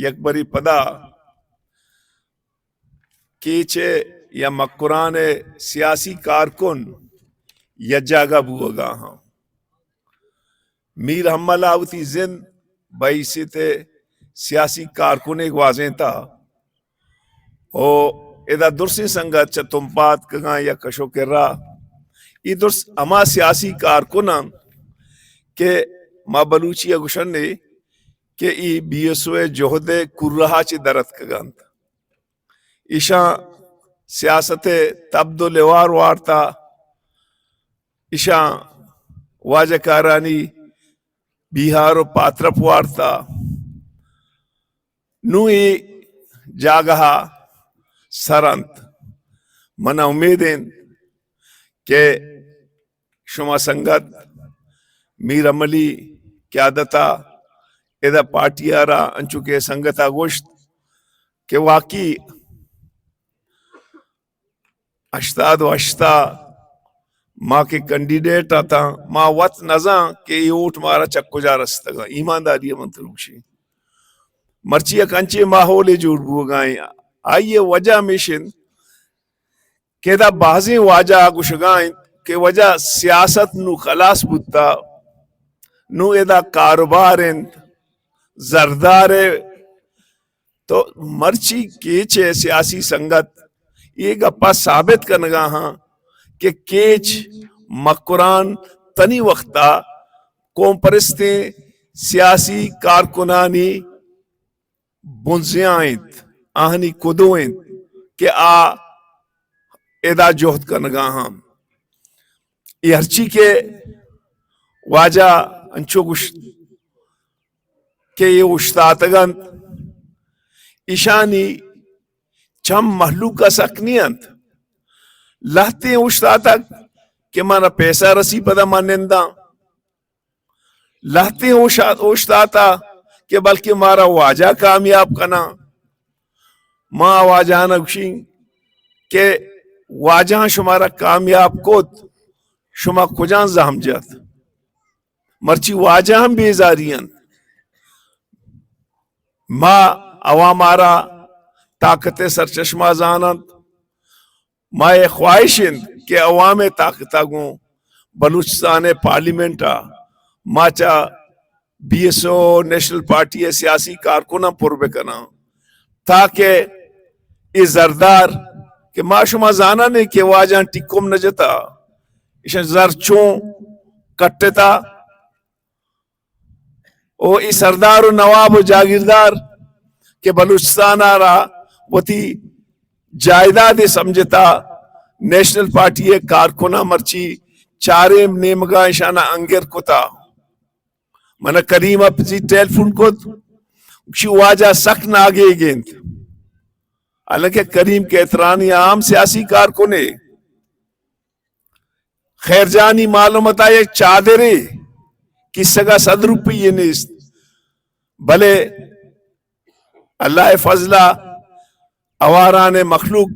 یک بری پدا کیچ ءِ یا مکران ءِ سیاسی کارکن یک جاگہ بوگا ہاں۔ میر حمل ءَ وتی زند بحیثیت سیاسی کارکنے گوازینتا۔ او ادا درسیں سنگت چہ تمپ ءَ اتکگاں یا کش ءُ کر ءَ، اے درس ہما سیاسی کارکن انت کہ ما بلوچی ءَ گوشنے کہ اے بی ایس او ءِ جہد ءِ کرہ ءَ چہ در اتکگ انت۔ ایشاں سیاست ءِ تبد ءُ لیوار وارتا، ایشاں واجہ کارانی بیہار ءُ پاترپ وارتا۔ نوں اے جاگہ ءَ سر انت۔ من ءَ امید انت کہ شما سنگت میر حمل ءِ قیادت ءَ ادا پارٹی ءَ را انچو کہ سنگت ءَ گوشت کہ واقعی ہشتاد ءُ ہشت ءَ ما کہ کینڈیڈیٹ اتاں، ما وت نزاں کہ اے ووٹ مارا چہ کجا رستگ۔ ایمانداری ءَ من ترا گوشیں، مرچی یک انچیں ماحولے جوڑ بوگا ایں۔ آئی ءِ وجہ ہمیش انت کہ ادا بازیں واجہ گوشگا انت کہ واجہ سیاست نوں خلاص بوتا، نوں ادا کاروبار انت، زردار ءِ تو مرچی کیچ ءِ سیاسی سنگت اے گپا ثابت کنگا ہاں کہ کیچ مکران تنی وقتا قوم پرستیں سیاسی کارکنانی بنزیاں انت، آہانی کدو انت کہ آ ادا جہد کنگا ہاں۔ اے ہرچی کہ واجہ انچو گوشت کہ اے اوشتاتگ انت، ایشانی چم مہلوک ءَ سک نی انت۔ لہتیں اوشتاتگ کہ منا پیسہ رسی پدا من ننداں۔ لہتیں اوشا-، اوشتاتا کہ بلکہ مارا واجہ کامیاب کناں۔ ما واجہاں گوشیں کہ واجہاں شمارا کامیاب کت، شما کجام زحم جت؟ مرچی واجہ ہم بیزاری انت۔ ما عوام ءَ را طاقت ءِ سرچشمہ زان انت۔ ما اے خواہش انت کہ عوام ءِ طاقت ءَ گوں بلوچستان ءِ پارلیمنٹ ءَ ما چہ B S O, national party ءِ سیاسی کارکناں پر بکناں، تاکہ اے زردار کہ ما شما زاناں کہ واجہاں ٹکم نہ جتا، ایشاں زر چون کٹتا، او اے سردار و نواب و جاگیردار کہ بلوچستان ءَ را وتی جائیداد سمجھتا، نیشنل پارٹی ءِ کارکناں مرچی چاریں نیمگاں اشاناں انگر کتا۔ من کریم ءَ پزی ٹیلیفون کت، گوشی واجہ سک ناگیگ انت۔ حالانکہ کریم کہترانی عام سیاسی کارکنے۔ خیر جانی معلومات ءَ یک چادرے کسگ ءَ صد روپی نیست، بلے اللہ ءِ فضل ءَ ہواران ءِ مخلوق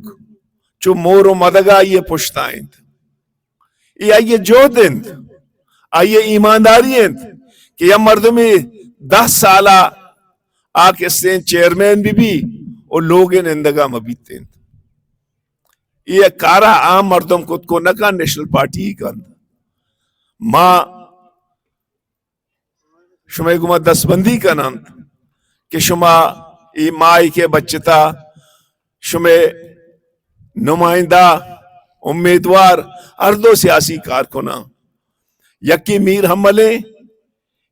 چو مور و مدگ ءَ آئی ءِ پشت ءَ انت۔ اے آئی ءِ جہد انت، آئی ءِ ایمانداری انت کہ یک مردمے دہ سال ءَ آ کسیں چیئرمین بہ بی و لوگ ءِ نندگ ءَ مہ بیت انت۔ اے کار ءَ عام مردم کت کو نہ کن، نیشنل پارٹی کنت۔ ما شمئے گوما دستبندی کننت کہ شما اے ماہیک ءِ بچتا شمئے نمائندہ، امیدوار، ہر دو سیاسی کارکناں، یکے میر حمل ایں،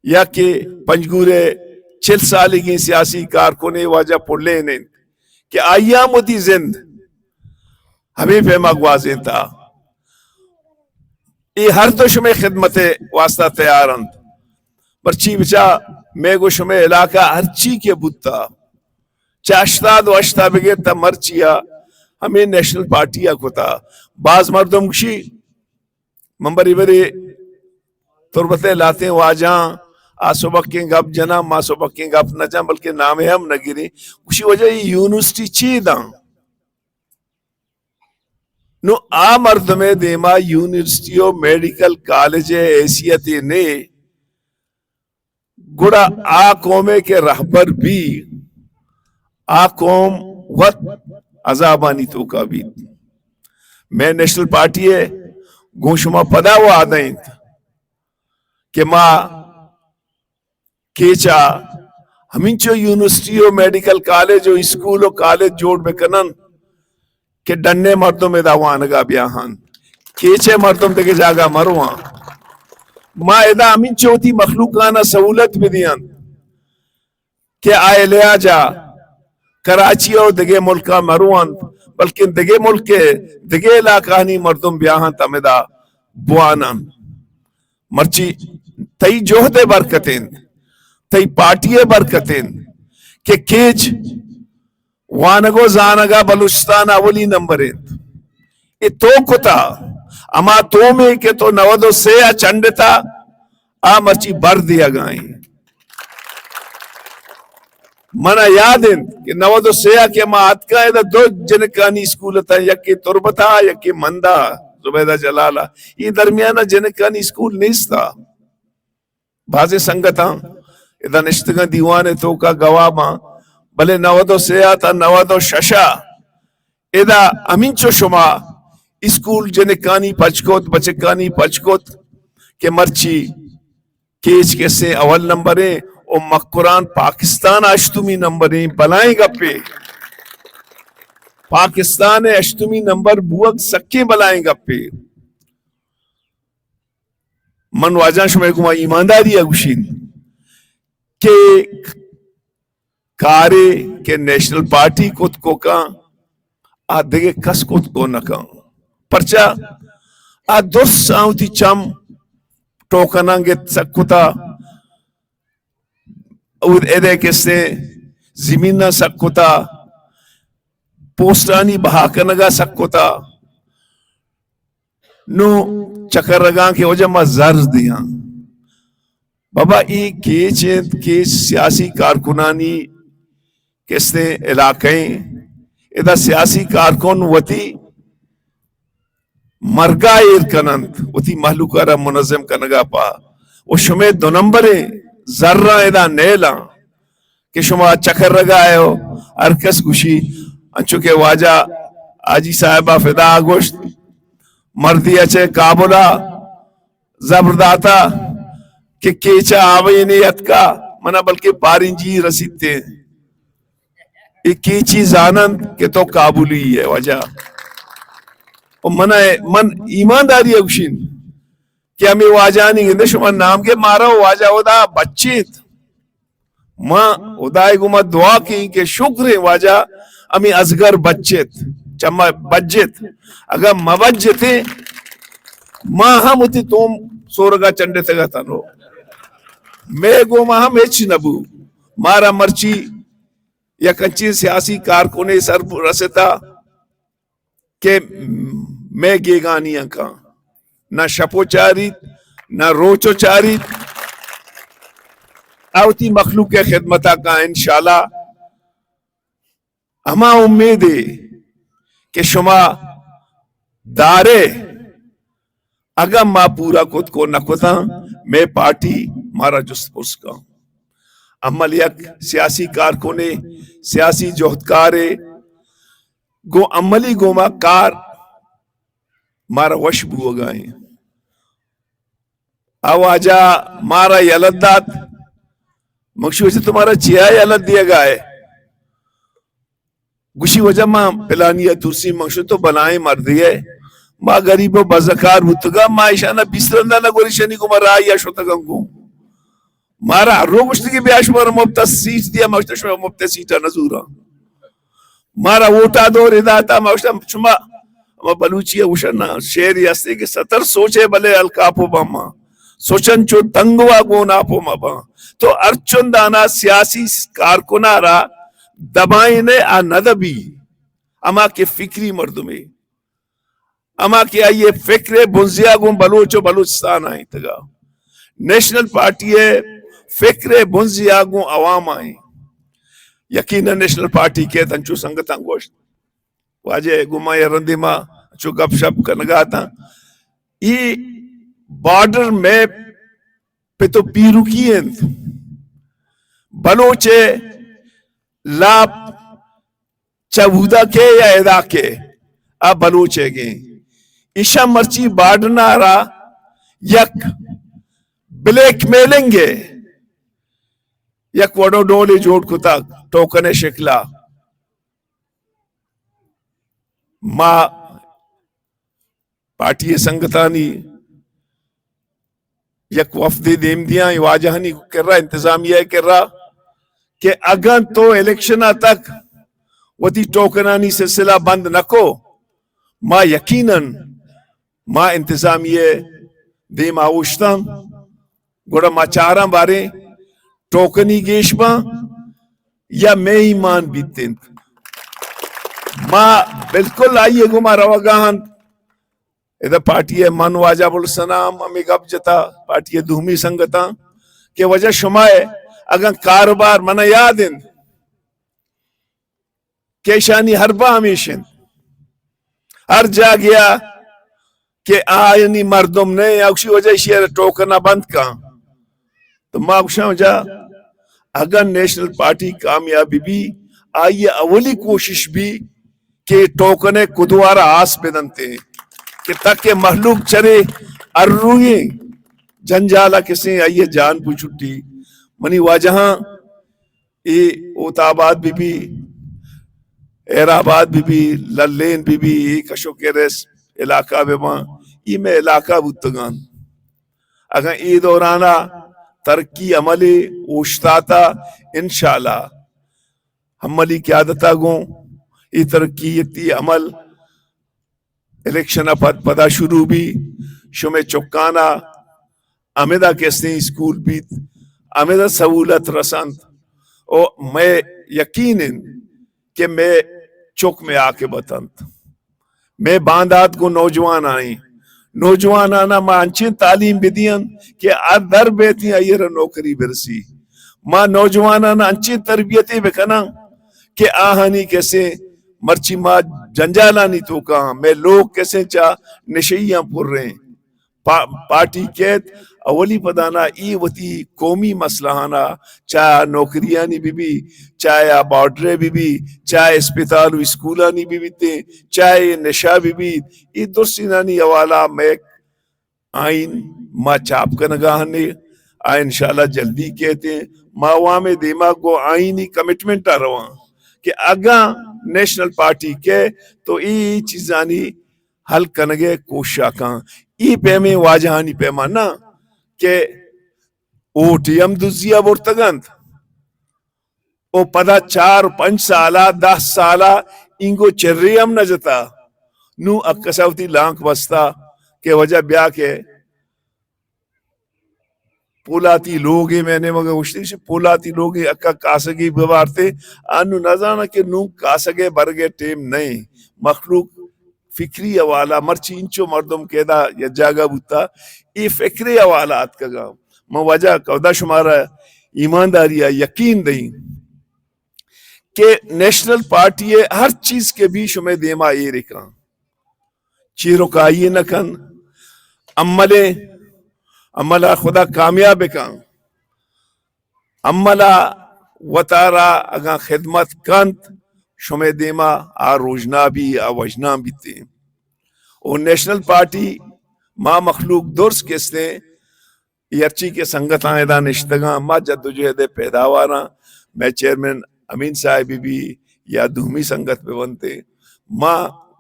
یکے پنجگور ءِ چل سالیگیں سیاسی کارکنے واجہ پلین انت کہ آئی ءَ ہم وتی زند ہمے پیما گوازینتا۔ اے ہر دو شمئے خدمت ءِ واسطہ تیار انت۔ پرچی بچا مئے گوں شمئے علاقہ ہرچی کہ بوتا، چہ ہشتاد و ہشت ءَ بگر تا مرچی ءَ ہمے نیشنل پارٹی ءَ کتا۔ باز مردم گوشی، من بری بری تربت ءِ لہتیں واجہاں آ سبکیں گپ جناں، ما سبکیں گپ نہ جن، بلکہ نامے ہم نہ گریں۔ گوشی واجہ اے یونیورسٹی چی داں؟ نو آ مردم ءِ دیما یونیورسٹی و میڈیکل کالج ءِ حیثیت نے، گڑا آ قوم ءِ کہ رہبر بی، آ قوم وت عذابانی توکا بیت۔ مئے نیشنل پارٹی ء گوں شما پدا وعدہ انت کہ ما کیچ ء ہمینچو یونیورسٹی و میڈیکل کالج و اسکول و کالج جوڑ بکنن کہ ڈنے مردم ادا وانگا بیاہن، کیچ ء مردم دگہ جاگہ مرواں۔ ما ادا ہمینچو وتی مخلوقانا سہولت بدیان کہ آ لحاظا کراچی و دگہ ملکا مروانت، بلکن دگہ ملک ء دگہ علاقہانی مردم بیاہنت ہمدا بوانن۔ مرچی تئی جہد ء برکت انت، تئی پارٹی ء برکت انت کہ کیچ وانگ و زانگ ء بلوچستان ء اولی نمبر انت۔ اے تو کتا، ہما تومے کہ تو نود و سے ء چنڈتا، آ مرچی بر دیگا انت۔ منا یاد انت کہ نود و سے ء کہ ما اتکاں، ادا دو جنکانی اسکول اتاں، یکے تربت ء، یکے مند ء، زبیدہ جلال ء۔ اے درمیان ء جنکانی اسکول نیست ء۔ بازیں سنگتاں ادا نشتگاں، دیوان ء توکا گواہ باں، بلے نود و سے ء تا نود و شش ء ادا ہمینچو شما اسکول جنکانی پچ کت، بچکانی پچ کت کہ مرچی کیچ کسے اول نمبریں و مکران پاکستان ء ہشتمی نمبریں۔ بلائیں گپے، پاکستان ء ہشتمی نمبر بوگ سکیں بلائیں گپے۔ من واجہاں شمئے گوما ایمانداری ء گوشین کہ کارے کہ نیشنل پارٹی کت کو کن، آ دگہ کس کت کو نہ کن۔ پرچا؟ آ درس آ وتی چم ٹوکناں گت سک کتا، اور ادے کسے زمیناں سک کتا، پوسٹانی بہا کنگا سک کتا۔ نو چکرگاں کہ وجہ ما زر دیاں۔ بابا، ای کیچ انت، کیچ سیاسی کارکنانی کستیں علاقہ ایں۔ ادا سیاسی کارکن وتی مرگا ایر کننت، وتی مہلوکا را منظم کنگا پا۔ و شمے دو نمبریں زراں ادا نیلاں کہ شما چکرگا ائے و ہر کس گوشی، انچو کہ واجہ حاجی صاحبا فدا گوشت، مردی ء چہ کابل ء زبر داتا کہ کیچ ء آوینے اتکا، منا بلکہ پارنجی رسیتے۔ اے کیچی زاننت کہ تو کابلی ئے واجہ۔ و منا، من ایمانداری ء گوشین کہ ہمے واجہانی گندے شما نام گے، مارا واجہ اودا بچیت۔ ما خدائے گوما دعا کیں کہ شکریں واجہ ہمے ازگر بچت، چما بجت۔ اگاں مہ بجتیں، ما ہم وتی توم سورگا چنڈتگ اتنو۔ مئے گوما ہم ہچ نہ بو۔ مارا مرچی یک انچیں سیاسی کارکنے سر رستا کہ مئے گیگانی انکاں نہ شپ و چاریت، نہ روچ و چاریت، آ وتی مخلوق ء خدمت ء کاں۔ انشاءاللہ ہما امیدے کہ شما دارے، اگاں ما پورا کت کو نہ کتاں، مئے پارٹی مارا جست پرس کاں۔ عمل یک سیاسی کارکنے، سیاسی جہدکارے، گوں عملی گوما کار مارا وش بوگا ایں۔ آ واجہ مارا یلہ دات، من گوشی، تو مارا چیا یلہ دیگا ئے؟ گوشی، واجہ ما پلانی ء ترسی۔ من گوشی، تو بلائیں مردے ئے، ما گریب و بزکار بوتگا، ما ایشانا بیست رندا نہ گوریشانی گوما راہی ء شتگاں گوں۔ مارا ہر رو گوشتگی بیا شمارا مفت ء سیٹ دیا، ما گوشتا شما مفت ء سیٹ ء نہ زوراں۔ مارا ووٹا دور داتا، ما گوشتا شما، ہما بلوچی ء گوشن نا، شعرے ہستے کہ ستر سوچے بلے الکاپو باں ما، سوچن چو تنگوا گون آپو ما باں۔ تو ہرچند آنا سیاسی کارکنا را دبائینے آ نہ دبی، ہما کہ فکری مردمے۔ ہما کہ آئی ء فکر ء بنزیا گوں بلوچ و بلوچستان آئینتگا، نیشنل پارٹی ء فکر ء بنزیا گوں عوام آئیں۔ یقیناً نیشنل پارٹی کیت، انچو سنگتاں گوشت، واجہ گوں ما یا رندے ما چو گپ شپ کنگا اتاں۔ ای بارڈر میپ پہ تو پیرکی انت۔ بلوچ ء لاپ چہ اودا کے یا ادا کے، آ بلوچ ئیگیں۔ ایشاں مرچی بارڈر ءَ را یک بلیک میلنگ ءِ یک وڑ ءُ ڈولے جوڑ کتگ، ٹوکن ءِ شکل ءَ۔ ما پارٹی ءِ سنگتانی یک وفدے دیم دیاں، اے واجہانی کرا، انتظامیہ ءِ کرا، کہ اگاں تو الیکشن ءَ تک وتی ٹوکنانی سلسلہ بند نہ کو، ما یقیناً ما انتظامیہ ءِ دیم ءَ اوشتاں، گڑا ما چاراں باریں ٹوکنی گیش باں یا مئے ایمان بیت انت۔ ما بالکل آئی ءِ گوما روگا انت۔ ادا پارٹی ءِ من واجہ بلسنا ہم ہمے گپ جتا، پارٹی ءِ دومی سنگتاں کہ واجہ شما ءِ اگاں کاروبار منا یاد انت کہ ایشانی حربہ ہمیش انت۔ ہر جاگہ ءَ کہ آیانی مردم نہ انت، اگشی واجہ ایشی ءَ ٹوکن ءَ بند کن۔ تو ما گوشاں واجہ اگاں نیشنل پارٹی کامیاب بی، آئی ءِ اولی کوشش بی کہ ٹوکن ءِ کدوار ءَ آس بدنت کہ تاکہ مہلوک چرے ہر روئیں جنجال ءَ کسیں آئی ءِ جان بچٹی۔ منی واجہاں اے ہوت آباد بہ بی، خیر آباد بہ بی، للین بہ بی، اے کش ءُ کر ءِ علاقہ بہ باں، اے مئے علاقہ بوتگاں۔ اگاں اے دوران ءَ ترقی عملے اوشتاتا، انشاءاللہ عملی قیادت ءَ گوں اے ترقیتی عمل الیکشن ءَ پد پدا شروع بی، شمئے چکان ءَ ہمدا کسیں اسکول بیت، ہمدا سہولت رسنت، او مئے یقین انت کہ مئے چک مئے عاقبت انت۔ مئے باندات گوں نوجوان آئیں۔ نوجوانان ءَ ما انچیں تعلیم بدیاں کہ آ در بیتیں آئی ءَ را نوکری برسی۔ ما نوجوانان ءَ انچیں تربیتے بکناں کہ آہانی کسیں مرچی ما جنجالانی توکا آں، مئے لوگ کسیں چہ نشہیاں پر ایں۔ پا-، پارٹی کیت اولی پدانا ای وتی قومی مسئلہانا، چاہے آ نوکریانی بہ بی، چاہے آ بارڈرے بہ بی، چاہے اسپتال و اسکولانی بہ بیتیں، چاہے نشہ بہ بیت، ای درسینانی حوالہ مئے آئین ما چاپ کنگا ہنے، آ انشاءاللہ جلدی کیتیں۔ ما عوام دیما گوں آئینی کمٹمنٹ ءَ رواں کہ اگاں نیشنل پارٹی کئے تو ای چیزانی حل کنگے کوشش ءَ کن۔ ای پیمیں واجہانی پیما نہ کہ اوٹی ہم دزی ءَ برتگ انت۔ او پدا چار پنچ سالا، دہ سالا اینگو چرے ہم نہ جتا۔ نوں اکسا وتی لانک بستا کہ واجہ بیا کہ پولاتی لوگے، میں نے مگا گوشتی کہ پولاتی لوگے اکا کاسگی ببارتے۔ انو نہ زانا کہ نوں کاسگے برگے ٹیم نہیں۔ مخلوق فکری حوالہ، مرچی انچو مردم کہ ادا یا جاگہ بوتا، ای فکری حوالہ آتکگا۔ من واجہ کہدا شمارا ایمانداری ءَ یقین دئیں کہ نیشنل پارٹی ءِ ہر چیز کہ بی شمئے دیما ایر کن، چیرکائی نہ کن، عمل ءَ، عمل ءَ خدا کامیاب کن۔ عمل ءَ وتارا اگاں خدمت کنت، شمئے دیما آ روژنا بی، آ وژنا بیتیں۔ او نیشنل پارٹی ما مخلوق درس کستیں، ای ہرچی کہ سنگتاں ادا نشتگاں، ما جدوجہد ءِ پیداواراں، مئے چیئرمین امین صاحب بہ بی یا دومی سنگت بہ بنت، ما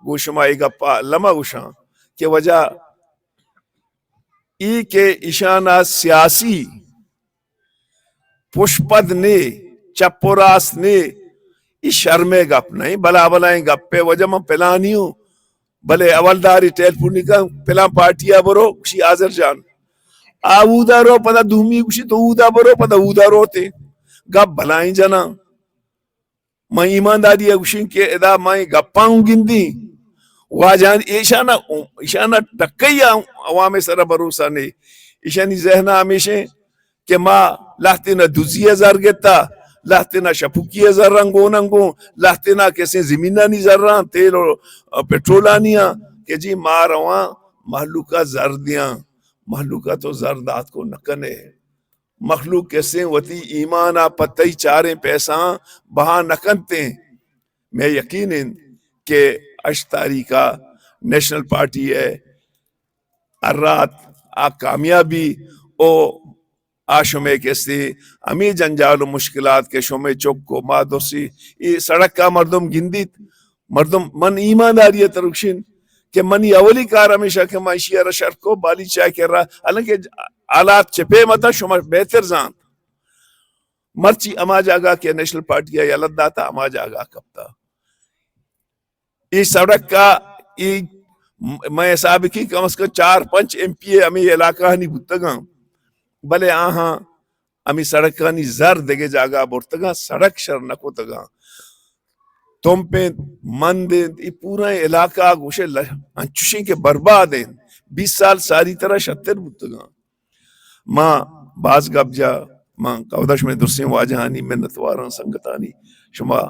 گوں شما اے گپ ءَ الم ءَ گوشاں کہ واجہ ای کہ ایشان ءَ سیاسی پشپد نے، چپ و راست نے، ای شرمے گپ نہیں، بلا بلائیں گپے۔ واجہ من پلانی ہوں، بلے حوالداری ٹیلیفون کن، پلان پارٹی ءَ برو، گوشی حاضر جان۔ آ اودا رو، پدا دومی گوشی تو اودا برو، پدا اودا روتے۔ گپ بلائیں جناں۔ من ایمانداری ءَ گوشیں کہ ادا من گپاں گندیں۔ واجہان ایشانا، ایشانا ٹکئی ءَ عوام سر بھروسہ نے۔ ایشانی ذہن ءَ ہمیشیں کہ ما لہتینا دزی ءِ زر گتا، لہتینا شپوکی ءِ زراں گون انگوں، لہتینا کسیں زمینانی زراں، تیل و پٹرولانی آں کہ جی ما رواں مہلوک ءَ زر دیاں، مہلوک ءَ تو زر دات کو نہ کنے۔ مہلوک کسیں وتی ایمان ءَ پہ تئی چاریں پیسہ آں بہا نہ کنتیں۔ مئے یقین انت کہ ہشت تاریخ ءَ نیشنل پارٹی ءِ ہر رات آ کامیابی او آ شمئے کسے ہمے جنجال و مشکلات کہ شمئے چک و ما دوسی اے سڑک ءَ مردم گندیت، مردم من ایمانداری ءَ ترکشین کہ منی اولی کار ہمیشہ کہ من ایشی ءَ را شر کو بالی چائے کر رہا، حالانکہ حالات چہ پیم اتاں شما بہتر زانت۔ مرچی ہما جاگہ کہ نیشنل پارٹی ءَ یلہ داتا، ہما جاگہ کپتا۔ اے سڑک ءَ اے م-، مئے حساب کی کم از کم چار پنچ ایم پی اے ہمے علاقہ ہانی بوتگاں، بلے آہاں ہمے سڑکانی زر دگہ جاگہ برتگاں، سڑک شر نہ کتگاں۔ تمپ انت، مند انت، اے پورا علاقہ گوشے ل-، انچوشیں کہ برباد انت، بیست سال ساری ترا شتر بوتگاں۔ ما باز گپ جا، ما کہودا شمئے درسیں واجہانی منتواراں، سنگتانی شما،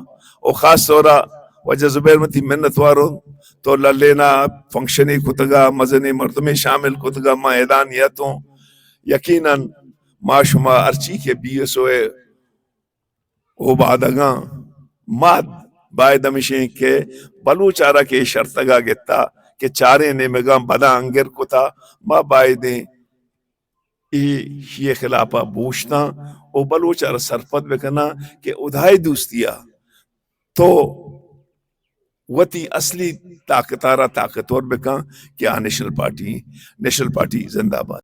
و خاص طورا واجہ زبیر متی منتواروں، تو للینا فنکشنے کتگا، مزنیں مردمے شامل کتگا، ما اعلان یتوں۔ یقیناً ما شما ہرچی کہ بی ایس او ءِ او بادگاں، ما باید ہمیشیں کہ بلوچ آرا کہ شرتگا گتا کہ چاریں نیمگاں بدا انگر کتا، ما بایدیں ایشی خلافا بوشتاں و بلوچ ء را سرپد بکناں کہ ہدائے دوستی ء تو وتی اصلی طاقت ء را طاقتور بکن کہ آ نیشنل پارٹی، نیشنل پارٹی زندہ باد۔